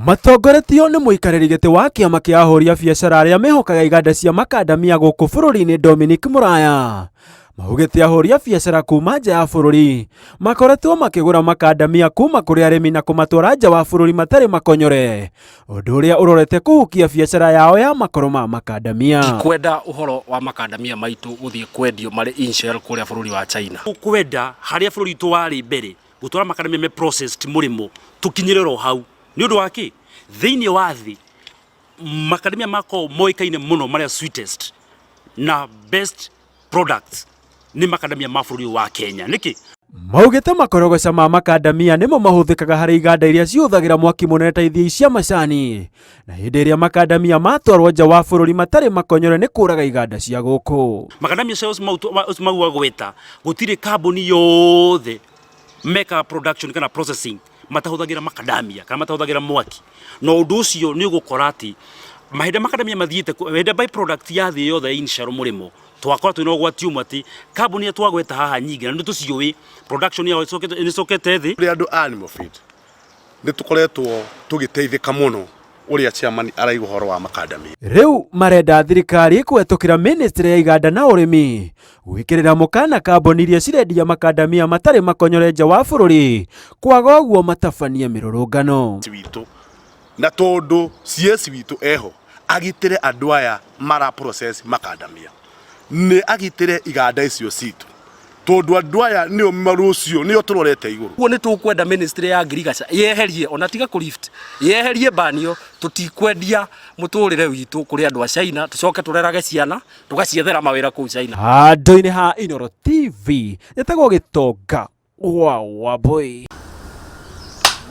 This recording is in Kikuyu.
Matongoretio nĩ mũikarĩri gĩtĩ wa kĩama kĩa ahũri a biacara arĩa mehokaga iganda cia makandamia gũkũ bũrũri-inĩ Dominic Mũraya maugĩte ahũri a biacara kuma nja ya bũrũri makoretwo makĩgũra makandamia kuma kũrĩ arĩmi na kũmatwara nja wa bũrũri matarĩ makonyore, ũndũ ũrĩa ũrorete kũhukia biacara yao ya makoro ma makandamia. Ndikwenda ũhoro wa makandamia maitũ gũthiĩ kwendio marĩ in shell kũrĩa bũrũri wa China. Tũkwenda harĩa bũrũri witũ warĩ mbere gũtwara makandamia me processed mũrĩmo tũkinyĩre oro hau. Nĩ ũndũ wa kĩ? Thĩinĩ wa thĩ makandamia makoragwo moĩkaine mũno marĩa sweetest na best products nĩ makandamia ma bũrũri ũyũ wa Kenya. Nĩkĩ? Maugĩte makorogoca ma makandamia nĩmo mahũthĩkaga harĩ iganda iria cihũthagĩra mwaki mũnene ta ithĩi cia macani, na hĩndĩ ĩrĩa makandamia matwarwo nja wa bũrũri matarĩ makonyore nĩ kũraga iganda cia gũkũ. Makandamia shells mau mau wagweta gũtirĩ kambuni yothe mekaga production kana processing matahũthagĩra makandamia kana matahũthagĩra mwaki, na ũndũ ũcio nĩ ũgũkora atĩ mahinda makandamia mathiĩte hĩndĩ by product ya thĩ yothe in shell mũrĩmo twakora twĩna ũgwati ũmwe atĩ kambuni iria twagweta haha nyingĩ na nĩ tũciũĩ production yao nĩ ĩcokete thĩ. Kũrĩ andũ a Animal Feed nĩ tũkoretwo tũgĩteithĩka mũno ũrĩa chairman araiga ũhoro wa makandamia. Rĩu marenda thirikari kũhetũkĩra ministry ya iganda na ũrĩmi gwĩkĩrĩra mũkana kambuni iria cirendia makandamia matarĩ makonyore nja wa bũrũri, kwaga ũguo matabanie mĩrũrũngano. Witũ na tondũ CS witũ eho agitĩre andũ aya mara process makandamia, nĩ agitĩre iganda icio citũ tondũ andũ aya nĩo rũciũ nĩo tũrorete igũrũ. Ũguo nĩ tũkwenda ministry ya agriculture yeherie ona tiga kũ lift yeherie ban ĩyo, tũtikwendia mũtũrĩre witũ kũrĩ andũ a China tũcoke tũrerage ciana tũgaciethera mawĩra kũu China. Handũ-inĩ ha Inooro TV, njĩtagwo Gĩtonga wa Wambũi.